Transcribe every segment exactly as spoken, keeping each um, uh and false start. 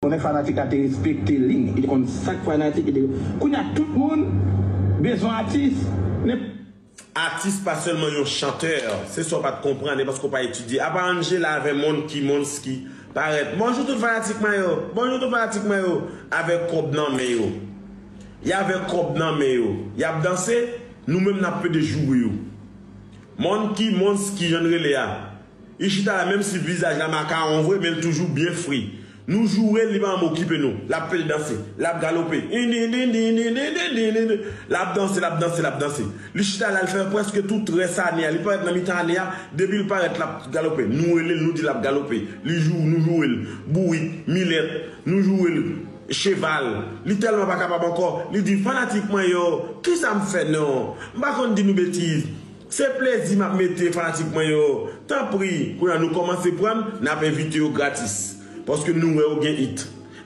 Konnen fanatik la te respekte li, li te konn sa k fanatik, li te... Kounye a, tout moun bezwen atis. Nenp- Atis pa sèlman yon chantè, se sa w pa t konprann, e paske w pa etidye. Apa Angela avè Monkey, Monsky parèt. Bonjou tout fanatik mwen yo, bonjou tout fanatik mwen yo, avè kòb nan men yo. Y avè kòb nan men yo. Y ap danse, nou menm n ap pede joure yo. Monkey, Monsky, jan n rele a. Li chita la, menm si vizaj la makawon vre, men l toujou byen fre. Nou joure l, li pa janm okipe nou. L ap pede danse, l ap galope. Indindindindindindindindin. L ap danse, l ap danse, l ap danse. Li chita la, l fè prèske tout rès ane a. Li parèt nan mitan ane a, depi l parèt, l ap galope. Nou rele l, nou di l ap galope. Li jou, nou joure l. Bourik, milèt, nou joure l. Cheval. Li tèlman pa kapab ankò, li di, fanatik mwen yo, kisa m fè non? M pa konn di nou betiz. Se plezi m ap mete fanatik mwen yo. Tanpri, kounye a nou kòmanse pran, n ap envite yo gratis. Paske nou wè yo gen it.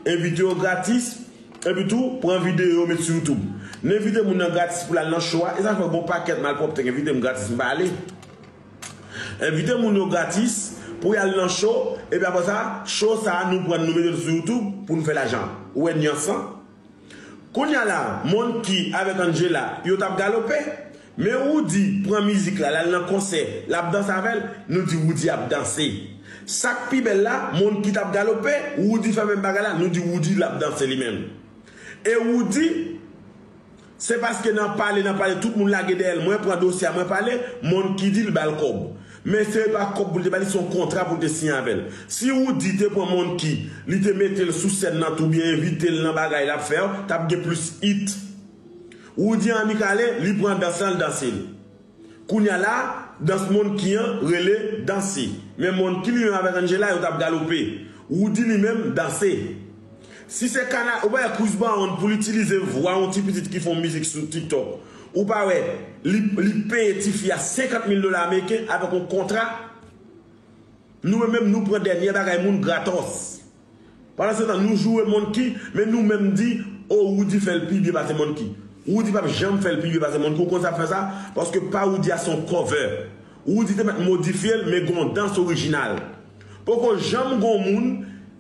Envite yo gratis, epi tou, pran videyo yo met sou YouTube. N envite moun nan gratis pou l al nan show a, e sa fè gon pakèt malpwòpte k envite m gratis, m pa ale. Envite moun yo gratis pou y al nan show, epi apre sa, show sa a nou pran l, nou mete l sou YouTube pou n fè lajan. Ou wè nyans lan? Kounye a la, Monkey avèk Angela, yo t ap galope. Men Roody pran mizik la, l al nan konsè, l ap danse avè l, nou di Roody ap danse. Sa k pi bèl la, Monkey t ap galope, Roody fè menm bagay la, nou di Roody l ap danse li menm. E Roody, se paske nan pale, nan pale, tout moun lage dèyè l, mwen pran dosye a, mwen pale, Monkey di l ba l kòb. Men se pa kòb pou l te ba li, se yon kontra pou l te siyen avè l. Si Roody te pran Monkey, li te mete l sou sèn nan tou, oubyen envite l nan bagay l ap fè yo, t ap gen plis it. Roody annik ale, li pran dans lan, l danse l. Kounye a la, dans Monkey an rele danse. Men Monkey li menm avèk Angela, yo t ap galope. Roody li menm danse. Si se kanal, ou pa wè Chris Brown pou l itilize vwa yon ti pitit ki fè yon mizik sou TikTok. Ou pa wè, li, li peye tifi a senkant mil dola ameriken avèk yon kontra. Nou menm, nou pran dènye bagay moun gratòs. Pandan se tan, nou joure Monkey, men nou menm di, o, Roody fè l pi byen pase Monkey. Roody p ap janm fè l pi byen pase Monkey. Ou konn sa k fè sa? Paske pa Roody a se yon cover. Roody te mèt modifye l, men gen yon dans orijinal. Poko janm gen yon moun,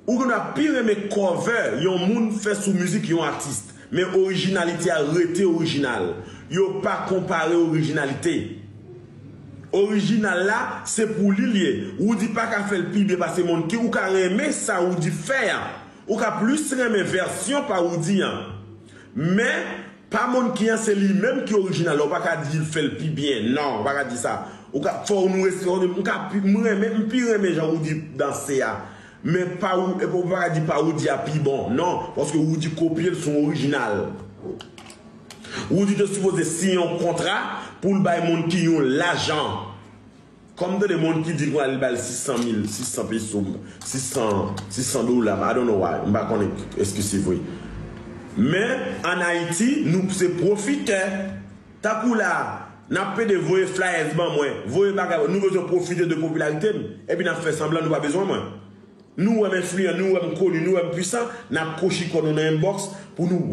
ou gen dwa pi renmen cover yon moun fè sou mizik yon atis. Men orijinalite a rete orijinal. Yo pa konpare orijinalite. Orijinal la, se pou li l ye. Roody pa ka fè l pi byen pase Monkey. Ou ka renmen sa Roody fè a. Ou ka plis renmen vèsyon pa Roody an. Men, pa Monkey an, se li menm ki orijinal la. Ou pa ka di l fè l pi byen. Non, ou pa ka di sa. Ou ka, fò nou respekte. M ka pi, m renmen, m pi renmen jan Roody danse a. Men pa ou, e pa, ou pa ka di pa Roody a pi bon. Non, paske Roody kopye l, se yon orijinal. Roody te sipoze siyen yon kontra pou l bay Monkey yon lajan. Kòm tande Monkey di l konn al bay l sis san mil, sis san peso, sis san, sis san dola, I don't know why, m pa konnen èske se vre. Men, ann Ayiti, nou se pwofitè. Tankou la, n ap pede voye flyers ban mwen, voye bagay, nou bezwen pwofite de popilarite m, epi n ap fè sanblan nou pa bezwen mwen. Nou wè m enfliyan, nou wè m koni, nou wè m pwisan, n ap kwochi kò nou nan inbox pou nou